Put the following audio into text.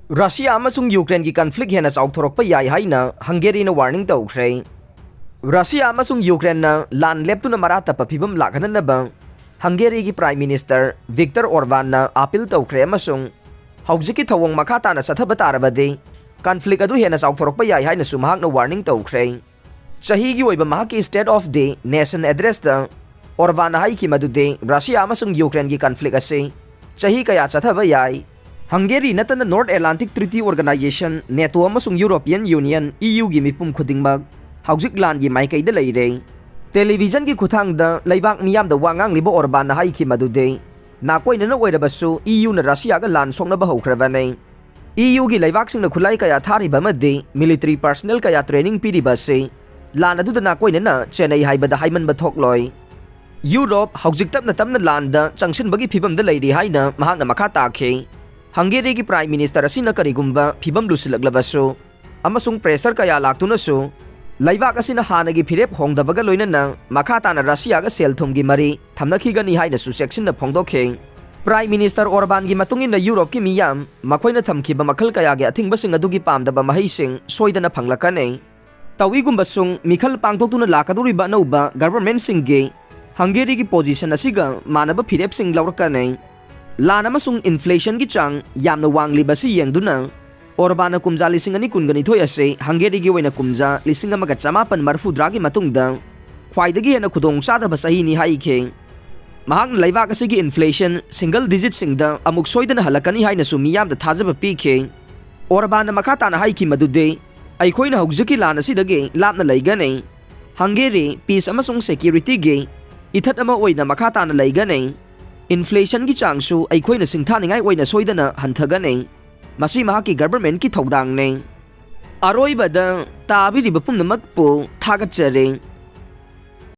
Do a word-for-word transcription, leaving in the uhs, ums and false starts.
Russia ꯑꯃꯁꯨꯡ ꯌꯨꯀ꯭ꯔꯦꯟꯒꯤ conflict ꯍꯦꯟꯅ ꯆꯥꯎꯊꯣꯔꯛꯄ ꯌꯥꯏ ꯍꯥꯏꯅ ꯍꯪꯒꯦꯔꯤꯅ ꯋꯥꯔꯅꯤꯡ ꯇꯧꯈ꯭ꯔꯦ꯫ ꯔꯁꯤꯌꯥ ꯑꯃꯁꯨꯡ ꯌꯨꯀ꯭ꯔꯦꯟꯅ ꯂꯥꯟ ꯂꯦꯞꯇꯨꯅ ꯃꯔꯥ ꯇꯞꯄ ꯐꯤꯕꯝ ꯂꯥꯛꯍꯟꯅꯅꯕ ꯍꯪꯒꯦꯔꯤꯒꯤ ꯄ꯭ꯔꯥꯏꯝ ꯃꯤꯅꯤꯁꯇꯔ ꯚꯤꯛꯇꯔ ꯑꯣꯔꯕꯥꯟꯅ ꯑꯥꯄꯤꯜ ꯇꯧꯈ꯭ꯔꯦ ꯑꯃꯁꯨꯡ ꯍꯧꯖꯤꯛꯀꯤ ꯊꯧꯑꯣꯡ ꯃꯈꯥ ꯇꯥꯅ ꯆꯠꯊꯕ ꯇꯥꯔꯕꯗꯤ ꯀꯟꯐ꯭ꯂꯤꯛ ꯑꯗꯨ ꯍꯦꯟꯅ ꯆꯥꯎꯊꯣꯔꯛꯄ ꯌꯥꯏ ꯍꯥꯏꯅꯁꯨ ꯃꯍꯥꯛꯅ ꯋꯥꯔꯅꯤꯡ ꯇꯧꯈ꯭ꯔꯦ꯫ ꯆꯍꯤꯒꯤ ꯑꯣꯏꯕ ꯃꯍꯥꯛꯀꯤ State of the Nation Addressꯇ ꯑꯣꯔꯕꯥꯟꯅ ꯍꯥꯏꯈꯤ ꯃꯗꯨꯗꯤ ꯔꯁꯤꯌꯥ ꯑꯃꯁꯨꯡ ꯌꯨꯀ꯭ꯔꯦꯟꯒꯤ ꯀꯟꯐ꯭ꯂꯤꯛ ꯑꯁꯤ ꯆꯍꯤ ꯀꯌꯥ ꯆꯠꯊꯕ ꯌꯥꯏ꯫ ꯍꯪꯒꯦꯔꯤ ꯅꯠꯇꯅ North Atlantic Treaty Organization, NATO ꯑꯃꯁꯨꯡ European Union, EUꯒꯤ ꯃꯤꯄꯨꯝ ꯈꯨꯗꯤꯡꯃꯛ ꯍꯧꯖꯤꯛ ꯂꯥꯟꯒꯤ ꯃꯥꯏꯀꯩꯗ ꯂꯩꯔꯦ꯫ ꯇꯦꯂꯤꯚꯤꯖꯟꯒꯤ ꯈꯨꯠꯊꯥꯡꯗ ꯂꯩꯕꯥꯛ ꯃꯤꯌꯥꯝꯗ ꯋꯥ ꯉꯥꯡꯂꯤꯕ ꯑꯣꯔꯕꯥꯟꯅ ꯍꯥꯏꯈꯤ ꯃꯗꯨꯗꯤ ꯅꯥꯀꯣꯏꯅꯅ ꯑꯣꯏꯔꯕꯁꯨ EUꯅ ꯔꯁꯤꯌꯥꯒ ꯂꯥꯟ ꯁꯣꯛꯅꯕ ꯍꯧꯈ꯭ꯔꯕꯅꯤ꯫ EUꯒꯤ ꯂꯩꯕꯥꯛꯁꯤꯡꯅ ꯈꯨꯠꯂꯥꯏ ꯀꯌꯥ ꯊꯥꯔꯤꯕ ꯑꯃꯗꯤ military personnel ꯀꯌꯥ training ꯄꯤꯔꯤꯕ ꯑꯁꯤ ꯂꯥꯟ ꯑꯗꯨꯗ ꯅꯥꯀꯣꯏꯅꯅ ꯆꯦꯟꯅꯩ ꯍꯥꯏꯕꯗ ꯍꯥꯏꯃꯟꯕ ꯊꯣꯛꯂꯣꯏ꯫ ꯌꯨꯔꯣꯞ ꯍꯧꯖꯤꯛ ꯇꯞꯅ ꯇꯞꯅ ꯂꯥꯟꯗ ꯆꯪꯁꯤꯟꯕꯒꯤ ꯐꯤꯕꯝꯗ ꯂꯩꯔꯤ ꯍꯥꯏꯅ ꯃꯍꯥꯛꯅ ꯃꯈꯥ ꯇꯥꯈꯤ꯫ ꯍꯪꯒꯦꯔꯤꯒꯤ ꯄ꯭ꯔꯥꯏꯝ ꯃꯤꯅꯤꯁꯇꯔ ꯑꯁꯤꯅ ꯀꯔꯤꯒꯨꯝꯕ ꯐꯤꯕꯝ ꯂꯨꯁꯤꯜꯂꯛꯂꯕꯁꯨ ꯑꯃꯁꯨꯡ pressure ꯀꯌꯥ ꯂꯥꯛꯇꯨꯅꯁꯨ ꯂꯩꯕꯥꯛ ꯑꯁꯤꯅ ꯍꯥꯟꯅꯒꯤ ꯐꯤꯔꯦꯞ ꯍꯣꯡꯗꯕꯒ ꯂꯣꯏꯅꯅ ꯃꯈꯥ ꯇꯥꯅ ꯔꯁꯤꯌꯥꯒ ꯁꯦꯜ ꯊꯨꯝꯒꯤ ꯃꯔꯤ ꯊꯝꯅꯈꯤꯒꯅꯤ ꯍꯥꯏꯅꯁꯨ ꯆꯦꯛꯁꯤꯟꯅ ꯐꯣꯡꯗꯣꯛꯈꯤ꯫ ꯄ꯭ꯔꯥꯏꯝ ꯃꯤꯅꯤꯁꯇꯔ ꯑꯣꯔꯕꯥꯟꯒꯤ ꯃꯇꯨꯡ ꯏꯟꯅ ꯌꯨꯔꯣꯞꯀꯤ ꯃꯤꯌꯥꯝ ꯃꯈꯣꯏꯅ ꯊꯝꯈꯤꯕ ꯃꯈꯜ ꯀꯌꯥꯒꯤ ꯑꯊꯤꯡꯕꯁꯤꯡ ꯑꯗꯨꯒꯤ ꯄꯥꯝꯗꯕ ꯃꯍꯩꯁꯤꯡ ꯁꯣꯏꯗꯅ ꯐꯪꯂꯛꯀꯅꯤ꯫ ꯇꯧꯏꯒꯨꯝꯕꯁꯨꯡ ꯃꯤꯈꯜ ꯄꯥꯡꯊꯣꯛꯇꯨꯅ ꯂꯥꯛꯀꯗꯧꯔꯤꯕ ꯑꯅꯧꯕ ꯒꯚꯔꯟꯃꯦꯟꯠꯁꯤꯡꯒꯤ ꯍꯪꯒꯦꯔꯤꯒꯤ ꯄꯣꯖꯤꯁꯟ ꯑꯁꯤꯒ ꯃꯥꯟꯅꯕ ꯐꯤꯔꯦꯞꯁꯤꯡ ꯂꯧꯔꯛꯀꯅꯤ꯫ ꯂꯥꯟ ꯑꯃꯁꯨꯡ ꯏꯟꯐ꯭ꯂꯦꯁꯟꯒꯤ ꯆꯥꯡ ꯌꯥꯝꯅ ꯋꯥꯡꯂꯤꯕ ꯑꯁꯤ ꯌꯦꯡꯗꯨꯅ ꯑꯣꯔꯕꯥꯟꯅ ꯀꯨꯝꯖꯥ ꯂꯤꯁꯤꯡ ꯑꯅꯤ ꯀꯨꯟꯒ ꯅꯤꯊꯣꯏ ꯑꯁꯤ ꯍꯪꯒꯦꯔꯤꯒꯤ ꯑꯣꯏꯅ ꯀꯨꯝꯖꯥ ꯂꯤꯁꯤꯡ ꯑꯃꯒ ꯆꯃꯥꯄꯟ ꯃꯔꯤꯐꯨꯇꯔꯥꯒꯤ ꯃꯇꯨꯡꯗ ꯈ꯭ꯋꯥꯏꯗꯒꯤ ꯍꯦꯟꯅ ꯈꯨꯗꯣꯡ ꯆꯥꯗꯕ ꯆꯍꯤꯅꯤ ꯍꯥꯏꯈꯤ꯫ ꯃꯍꯥꯛꯅ ꯂꯩꯕꯥꯛ ꯑꯁꯤꯒꯤ ꯏꯟꯐ꯭ꯂꯦꯁꯟ ꯁꯤꯡꯒꯜ ꯗꯤꯖꯤꯠꯁꯤꯡꯗ ꯑꯃꯨꯛ ꯁꯣꯏꯗꯅ ꯍꯜꯂꯛꯀꯅꯤ ꯍꯥꯏꯅꯁꯨ ꯃꯤꯌꯥꯝꯗ ꯊꯥꯖꯕ ꯄꯤꯈꯤ꯫ ꯑꯣꯔꯕꯥꯟꯅ ꯃꯈꯥ ꯇꯥꯅ ꯍꯥꯏꯈꯤ ꯃꯗꯨꯗꯤ, "ꯑꯩꯈꯣꯏꯅ ꯍꯧꯖꯤꯛꯀꯤ ꯂꯥꯟ ꯑꯁꯤꯗꯒꯤ ꯂꯥꯞꯅ ꯂꯩꯒꯅꯤ꯫ ꯍꯪꯒꯦꯔꯤ ꯄꯤꯁ ꯑꯃꯁꯨꯡ ꯁꯦꯀ꯭ꯌꯨꯔꯤꯇꯤꯒꯤ ꯏꯊꯠ ꯑꯃ ꯑꯣꯏꯅ ꯃꯈꯥ ꯇꯥꯅ ꯂꯩꯒꯅꯤ꯫ ꯏꯟꯐ꯭ꯂꯦꯁꯟꯒꯤ ꯆꯥꯡꯁꯨ ꯑꯩꯈꯣꯏꯅ ꯁꯤꯡꯊꯥꯅꯤꯡꯉꯥꯏ ꯑꯣꯏꯅ ꯁꯣꯏꯗꯅ ꯍꯟꯊꯒꯅꯤ꯫" ꯃꯁꯤ ꯃꯍꯥꯛꯀꯤ ꯒꯚꯔꯟꯃꯦꯟꯠꯀꯤ ꯊꯧꯗꯥꯡꯅꯤ꯫ ꯑꯔꯣꯏꯕꯗ ꯇꯥꯕꯤꯔꯤꯕ ꯄꯨꯝꯅꯃꯛꯄꯨ ꯊꯥꯒꯠꯆꯔꯤ꯫